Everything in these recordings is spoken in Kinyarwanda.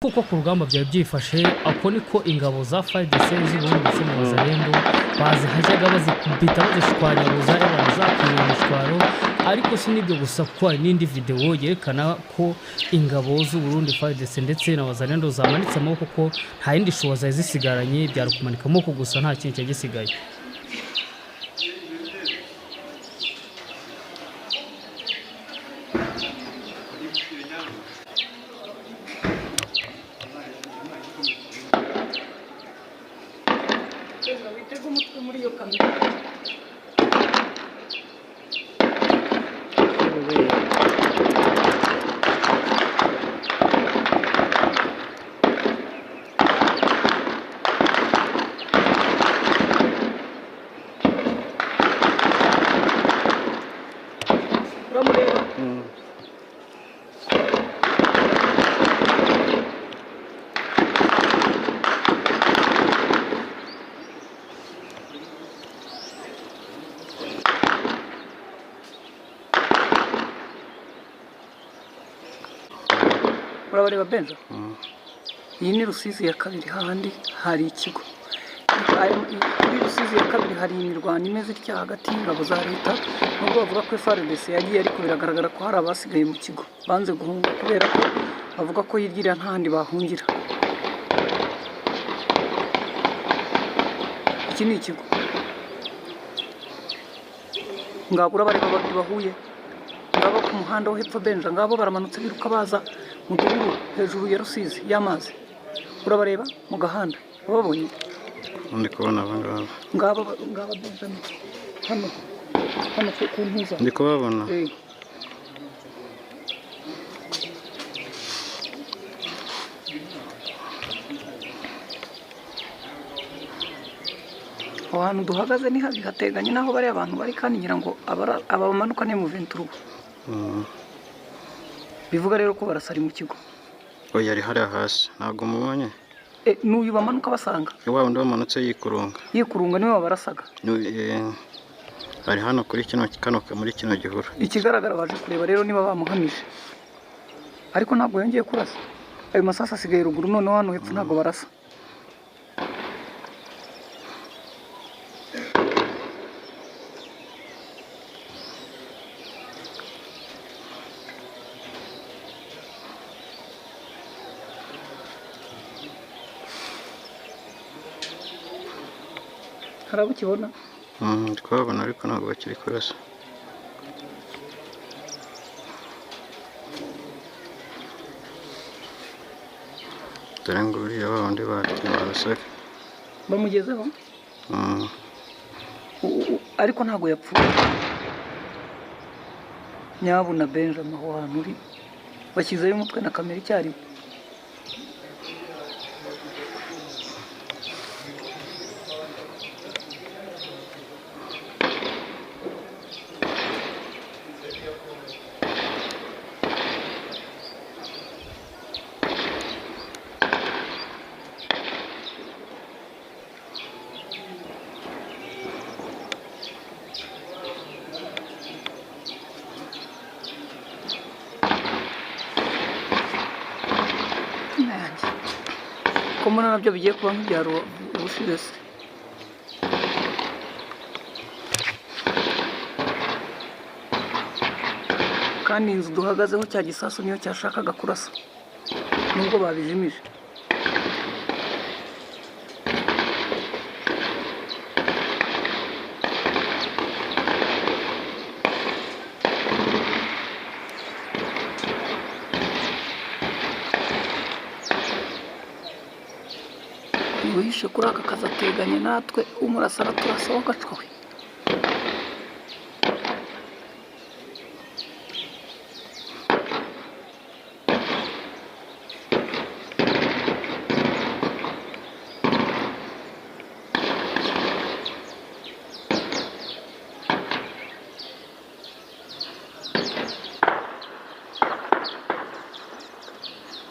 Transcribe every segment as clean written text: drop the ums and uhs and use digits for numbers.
Uko ku rugamba byari byifashe, ako niko ingabo za FARDC z'Uburundi ndetse na Wazalendo bazihajyaga, bazikubita, bazishwanyaguza, abantu zakwiriye imishwaro. Ariko si n'ibyo gusa, kuko hari n'indi videwo yerekana ko ingabo z'Uburundi, FARDC ndetse na Wazalendo zamanitse amaboko, ko nta yindi choix zari zisigaranye, byari ukumanika amaboko gusa, nta kindi cyari gisigaye. Witege umutwe muri iyo kamyo. Uramureba? Urabareba, Benja? Iyi ni Rusizi ya kabiri, hahandi hari ikigo. Kuri Rusizi ya kabiri hari imirwano imeze itya hagati y'ingabo za leta, nubwo bavuga ko FARDC yagiye, ariko biragaragara ko hari abasigaye mu kigo banze guhunga, kubera ko bavuga ko hirya iriya nta handi bahungira. Iki ni ikigo. Ngabo urabareba, babiri bahuye ngabo ku muhanda wo hepfo, Benja. Ngabo baramanutse biruka baza mu gihuru hejuru ya Rusizi y'amazi. Urabareba mu gahanda, wababonye? Ndi kubona aba ngaba. Ngabo, ngabo Benjamin, hano hano ku ntuza. Ndi kubabona. Yego. Aho hantu duhagaze ni habi, hateganye n'aho bariya abantu bari, kandi ngira ngo aba bamanuka ni M23. Bivuga rero ko barasari mu kigo. Oya, ari hariya hasi, ntabwo mubonye? E, n'uyu bamanuka basanga. Wa wundi wamanutse yikurunga. Yikurunga niwe wabarasaga. Ari hano kuri kino kano muri kino gihuru. Ikigaragara baje kureba rero niba bamuhamije, ariko ntabwo yongeye kurasa. Ayo masasu asigaye ruguru, noneho hano hepfo ntabwo barasa. Hari abo ukibona? Ndi kubabona, ariko ntabwo bakiri kurasa. Dore ngo uriya wa wundi barasaga. Bamugezeho. Ariko ntabwo yapfuye. Nyabuna Benjamin, aho hantu uri bashyizeyo umutwe na kamera icyarimwe. Inka yanjye, ko mbona nabyo bigiye kuba nk'ibya ubushize se? Kandi inzu duhagazeho, cya gisasu niyo cyashakaga kurasa, nubwo babijimije. Wihishe kuri aka kazi ateganye natwe, umurasa araturasa wagacwa we.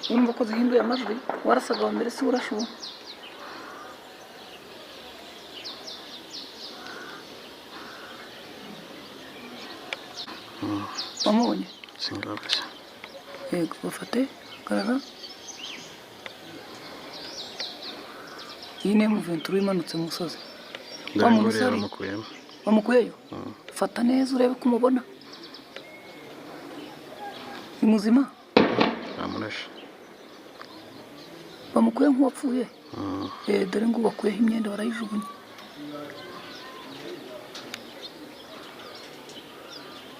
Urumva ko zihinduye amajwi? Warasaga wa mbere si urashe ubu. Wamubonye? Singabo se. Yego, bafate, hagarara. Iyi ni M23 imanutse mu musozi. Dore Wa ngo muntu uriya usari bamukuyemo. Bamukuyeyo? Fata neza urebe ko umubona. Ni muzima? Bamurashe. Bamukuye nk'uwapfuye. Dore ngo bakuyeho imyenda barayijugunya.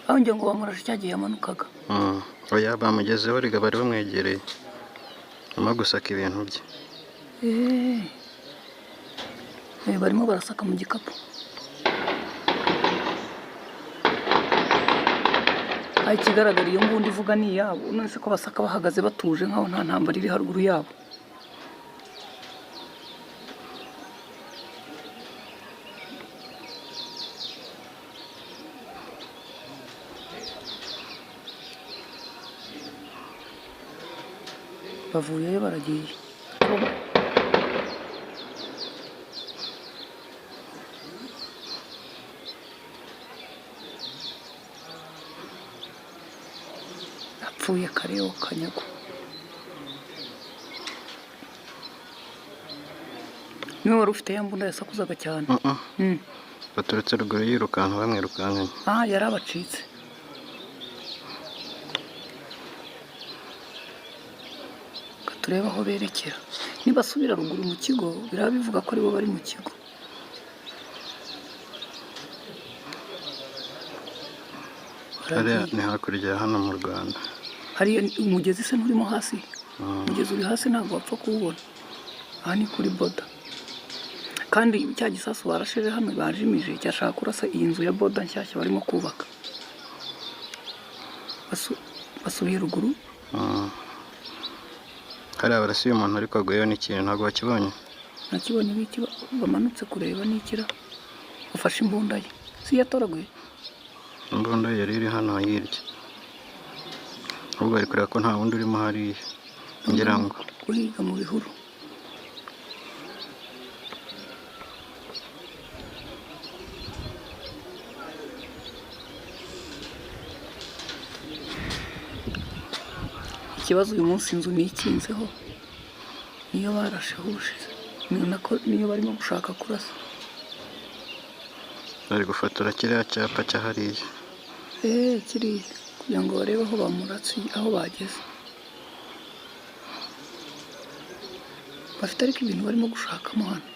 Aho ngira ngo bamurashe cya gihe yamanukaga. Oya, bamugezeho riga, bari bamwegereye. Nyuma gusaka ibintu bye. Barimo barasaka mu gikapu. Aho ikigaragara iyo mbundi ivuga ni iyabo. None se ko basaka bahagaze batuje nkaho nta ntambara iri haruguru yabo. Bavuyeyo baragiye. Apfuye kare kanyago. Niwe wari ufite ya mbunda yasakuzaga cyane. Baturutse ruguru yirukanka bamwirukankanye. Ah, yarabacitse. Turebe aho berekera. Nibasubira ruguru mu kigo biraba bivuga ko aribo bari mu kigo. Hariya ni hakurya hano mu Rwanda. Hari umugezi se nturimo hasi? Umugezi uri hasi ntabwo wapfa kuwubona. Aha ni kuri boda. Kandi cya gisasu barasheje hano bajimije cyashaka kurasa iyi nzu ya boda nshyashya barimo kubaka. Basubiye ruguru. Hariya barasiye umuntu ariko aguyeyo n'ikintu, ntabwo bakibonye. Nakibonye biki bamanutse kureba n'ikira bafashe imbunda ye. Si yatoraguye? Imbunda yari iri hano hirya. Ahubwo bari kureba ko nta wundi urimo hariya. Ngira ngo guhiga mu bihuru. Ikibazo uyu munsi inzu nikinzeho niyo barasheho ubushize, niyo barimo gushaka kurasa. Bari gufotora kiriya cyapa cya hariya. Kiriya kugira ngo barebe aho bamuratse, aho bageze. Bafite ariko ibintu barimo gushakamo hano.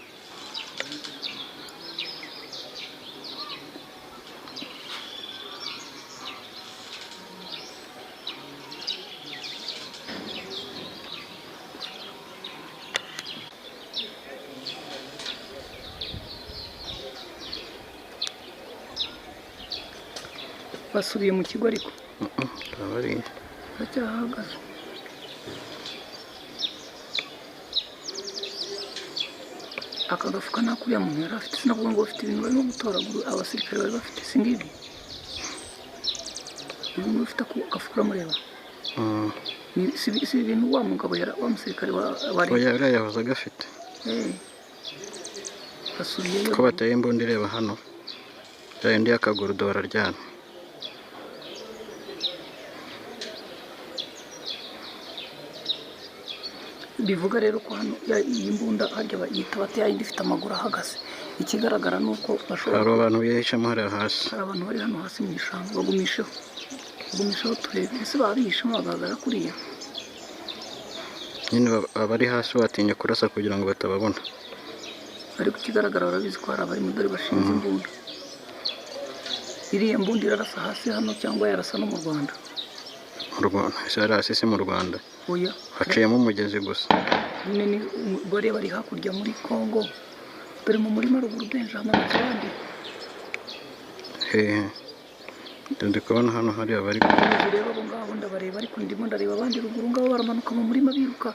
Basubiye mu kigo ariko baracyahagaze. Aka gafuka nta kuriya muntu yari afite, sinavuga ngo bafite ibintu barimo gutoragura, abasirikare bari bafite, si ngibi. Uyu nguyu ufite ako gafuka uramureba? Si ibintu wa mugabo yari, wa musirikare wa leta. Oya, uriya yahoze agafite. Basubiyeyo. Ko bateye imbunda ireba hano, ya yindi y'akaguru dore aryamye. Bivuga rero ko hano iyi mbunda harya bayita bate, ya yindi ifite amaguru ahagaze. Ikigaragara ni uko bashobora Hari abantu bihishamo hariya hasi. Hari abantu bari hano hasi mu ishyamba, bagumisheho. Bagumisheho turebe. Ese baba bihishemo bagahagarara kuriya? Nyine abari hasi batinya kurasa kugira ngo batababona. Ariko ikigaragara barabizi ko hari abari mu dore bashinze imbunda. Iriya mbunda irarasa hasi hano cyangwa yarasa no mu Rwanda? Mu Rwanda, ese hari hasi si mu Rwanda? Oya. Haciyemo umugezi gusa. Nyine ni bariya bari hakurya muri Kongo. Dore mu murima ruguru benshi hamanutse abandi. Hehe. Ndi kubona hano hari abari. Ureba abo ngabo ndabareba, ariko ndimo ndareba abandi ruguru ngabo baramanuka mu murima biruka.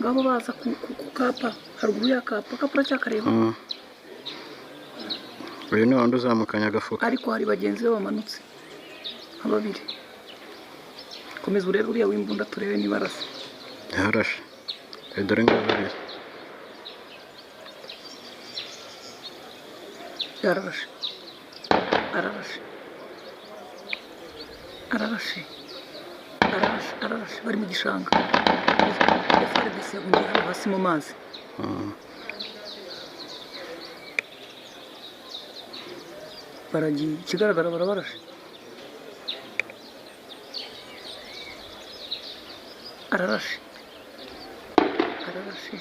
Ngabo baza ku kapa, haruguru ya kapa, kapa uracyakareba? Uyu ni wundi uzamukanya agafuka. Ariko hari bagenzi be bamanutse nka babiri. Komeza urebe uriya w'imbunda turebe niba arasa. Yarashe. Dore ngabo babiri. Yararashe. Ararashe. Ararashe. Ararashe, ararashe. Bari mu gishanga. FARDC yahungiye hano hasi mu mazi. Baragiye, ikigaragara barabarashe. Ararashe, ararashe.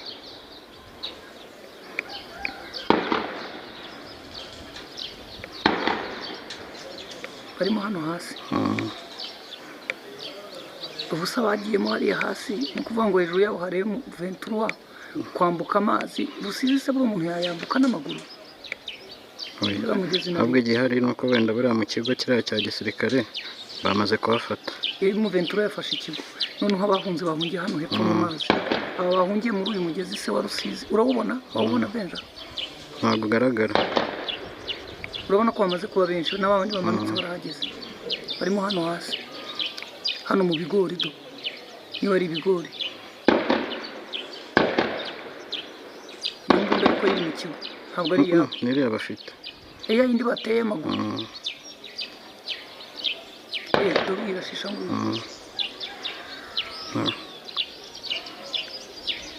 Barimo hano hasi. Ubusa bagiyemo hariya hasi, ni ukuvuga ngo hejuru yabo hari M23 kwambuka amazi. Rusizi se buri umuntu yayambuka n'amaguru? Oya. Uriya mugezi Ahubwo igihari ni uko wenda buriya mu kigo kiriya cya gisirikare bamaze kuhafata. M23 yafashe ikigo, noneho abahunze bahungiye hano hepfo mu mazi. Aba bahungiye muri uyu mugezi se wa Rusizi, urawubona? Wawubona Benja? Ntabwo ugaragara. Urabona ko bamaze kuba benshi, n'abandi bamanutse barahageze. Barimo hano hasi, hano mu bigori do, niba ari ibigori. Iyo mbunda ariko iri mu kigo, ntabwo ari iyabo. N'iriya bafite. Iya yindi bateye amaguru. Dore irashisha ngo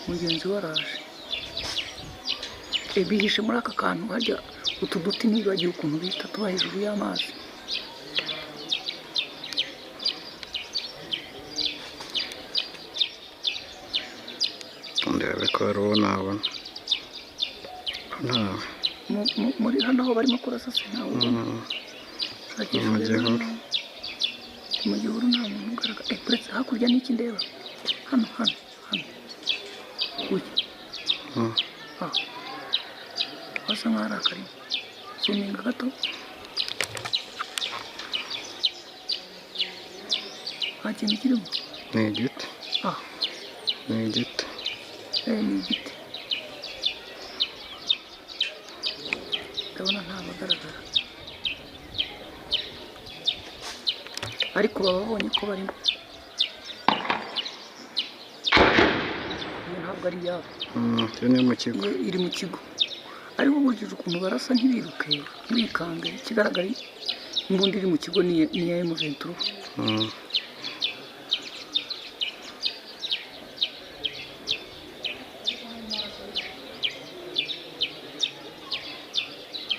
mugenzi we araje. Bihishe muri aka kantu harya utu duti nibagiwe ukuntu bita, tuba hejuru y'amazi. Ndebe ko hari uwo nabona. Ko ntawe. Muri hano aho barimo kurasa se ntawe ubona? Shakisha Mu urebe gihuru. hano. Mu gihuru nta muntu ugaragara. Uretse hakurya n'iki ndeba? Hano, hano, hano. Uyu. Ah. Hasa nkaho ari akarima. Zuminga gato. Nta kintu kirimo. Ni igiti. Ah. Ni igiti. Ni igiti. Ndabona nta bagaragara. Ariko baba babonye ko barimo. Iyo ntabwo ari iyabo. Iyo ni mu kigo. Iyo iri mu kigo. Ariko nkurikije ukuntu barasa ntibiruke, ntibikange, ikigaragara imbunda iri mu kigo ni iya M23.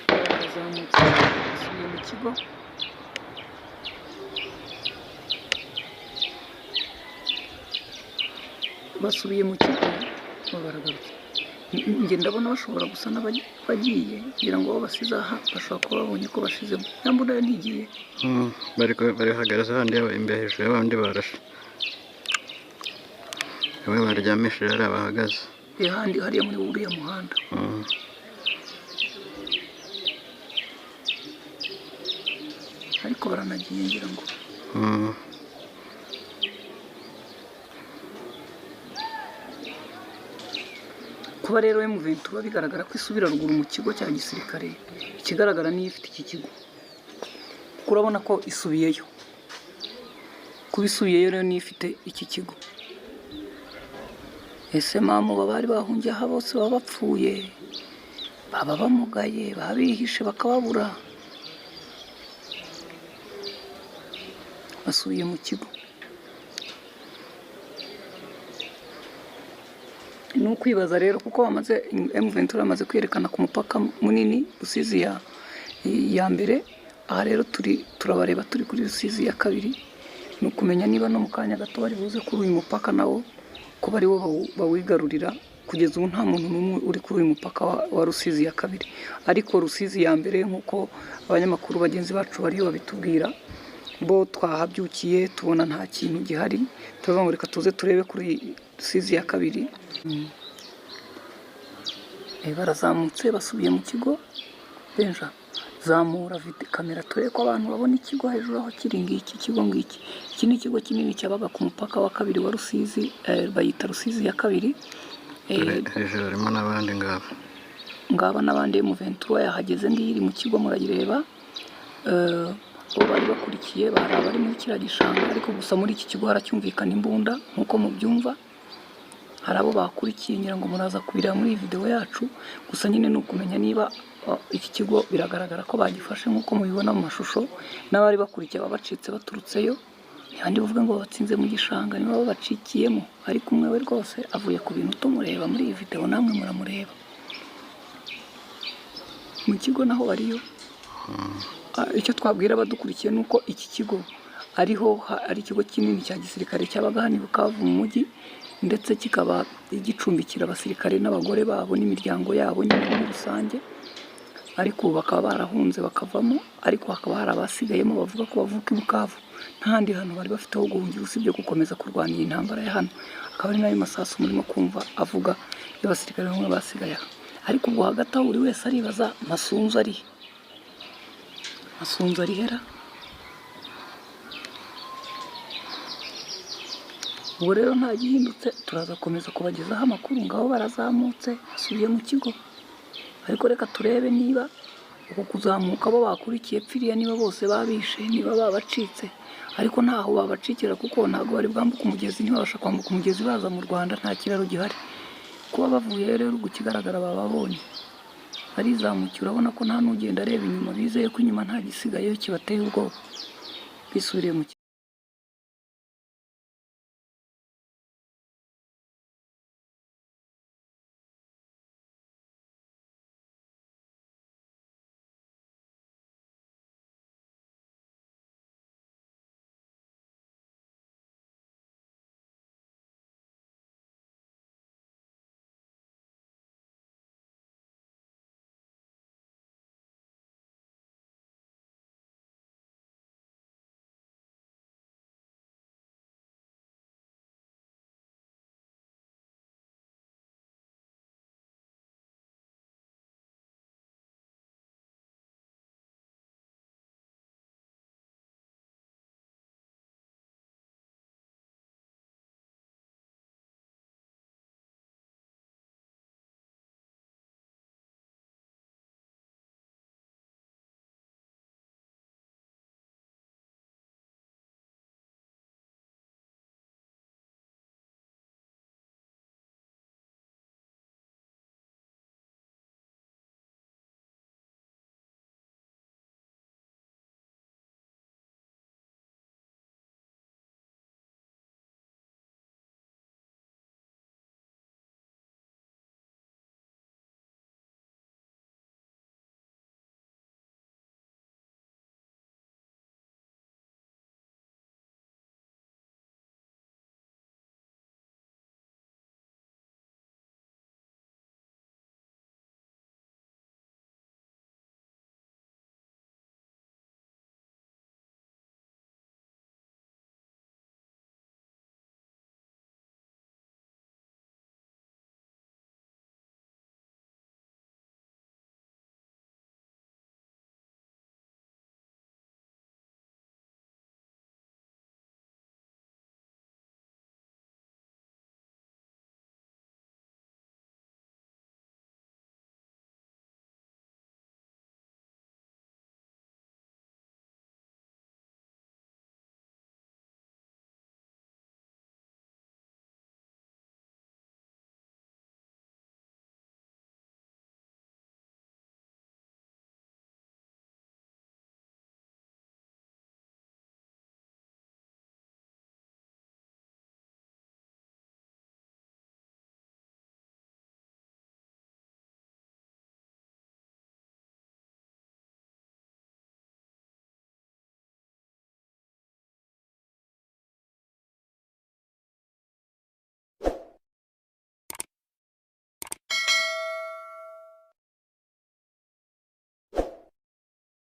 Barazamutse, basubiye mu kigo. Basubiye mu kigo, baragarutse. Njye ndabona bashobora gusa n'abagiye, kugira ngo abo basize aha bashobora kuba babonye ko bashizemo. Ya mbunda yo ntigiye. Bari hagaze handi imbere hejuru y'abandi barashe. Bamwe baryamishije hariya bahagaze. Handi hariya muri uriya muhanda. Ariko baranagiye ngira ngo. Kuba rero M23 bigaragara ko isubira ruguru mu kigo cya gisirikare, ikigaragara niyo ifite iki kigo. Kuko urabona ko isubiyeyo. Kuba isubiyeyo rero niyo ifite iki kigo. Ese mamu baba bari bahungiye aha bose baba bapfuye, baba bamugaye, baba bihishe bakababura. Basubiye mu kigo. Ni ukwibaza rero kuko bamaze M23 amaze kwerekana ku mupaka munini Rusizi ya mbere. Aha rero turabareba turi kuri Rusizi ya kabiri. Ni ukumenya niba no mu kanya gato bari buze kuri uyu mupaka nawo kuba ari wo bawigarurira. Kugeza ubu nta muntu n'umwe uri kuri uyu mupaka wa Rusizi ya kabiri, ariko Rusizi ya mbere nk'uko abanyamakuru bagenzi bacu bariyo babitubwira, bo twahabyukiye tubona nta kintu gihari, turavuga ngo reka tuze turebe kuri Rusizi ya kabiri. Barazamutse basubiye mu kigo. Benja, zamura kamera turebe ko abantu babona ikigo hejuru aho kiri. Ngiki ikigo, ngiki. Iki ni ikigo kinini cyabaga ku mupaka wa kabiri wa Rusizi, bayita Rusizi ya kabiri. Dore hejuru harimo n'abandi ngabo. Ngaba n'abandi M23 yahageze, ngiyi iri mu kigo murayireba. Bo bari bakurikiye bari abari muri kiriya gishanga, ariko gusa muri iki kigo haracyumvikana imbunda nk'uko mubyumva. Hari abo bakurikiye, ngira ngo muraza kubireba muri iyi video yacu. Gusa nyine ni ukumenya niba iki kigo biragaragara ko bagifashe nk'uko mubibona mu mashusho, n'abari bakurikiye babacitse baturutseyo. Ntibandi bavuga ngo babatsinze mu gishanga, niba babacikiyemo. Ariko umwe we rwose avuye ku bintu tumureba muri iyi video, namwe muramureba. Mu kigo naho bariyo. Icyo twabwira abadukurikiye ni uko iki kigo ariho ari ikigo kinini cya gisirikare cyabaga hano i Bukavu mu mujyi, ndetse kikaba gicumbikira abasirikare n'abagore babo n'imiryango yabo nyine muri rusange, ariko ubu bakaba barahunze bakavamo, ariko hakaba hari abasigayemo bavuga ko bavuka i Bukavu. Nta handi hantu bari bafite ho guhungira usibye gukomeza kurwana iyi ntambara ya hano. Akaba ari nayo masasu murimo kumva avuga y'abasirikare bamwe basigaye aha. Ariko ubwo hagati aho buri wese aribaza Masunzu ari he? Masunzu ari hera? Ubwo rero nta gihindutse, turaza gukomeza kubagezaho amakuru. Ngaho barazamutse basubiye mu kigo, ariko reka turebe niba uku kuzamuka bo bakurikiye pfiriya, niba bose babishe, niba babacitse. Ariko ntaho babacikira kuko ntabwo bari bwambuke umugezi, ntibabasha kwambuka umugezi baza mu Rwanda, nta kiraro gihari. Kuba bavuye rero ubwo ikigaragara bababonye barizamukiye, urabona ko nta n'ugenda areba inyuma, bizeye ko inyuma nta gisigayeyo kibateye ubwoba, bisubiriye mu kigo.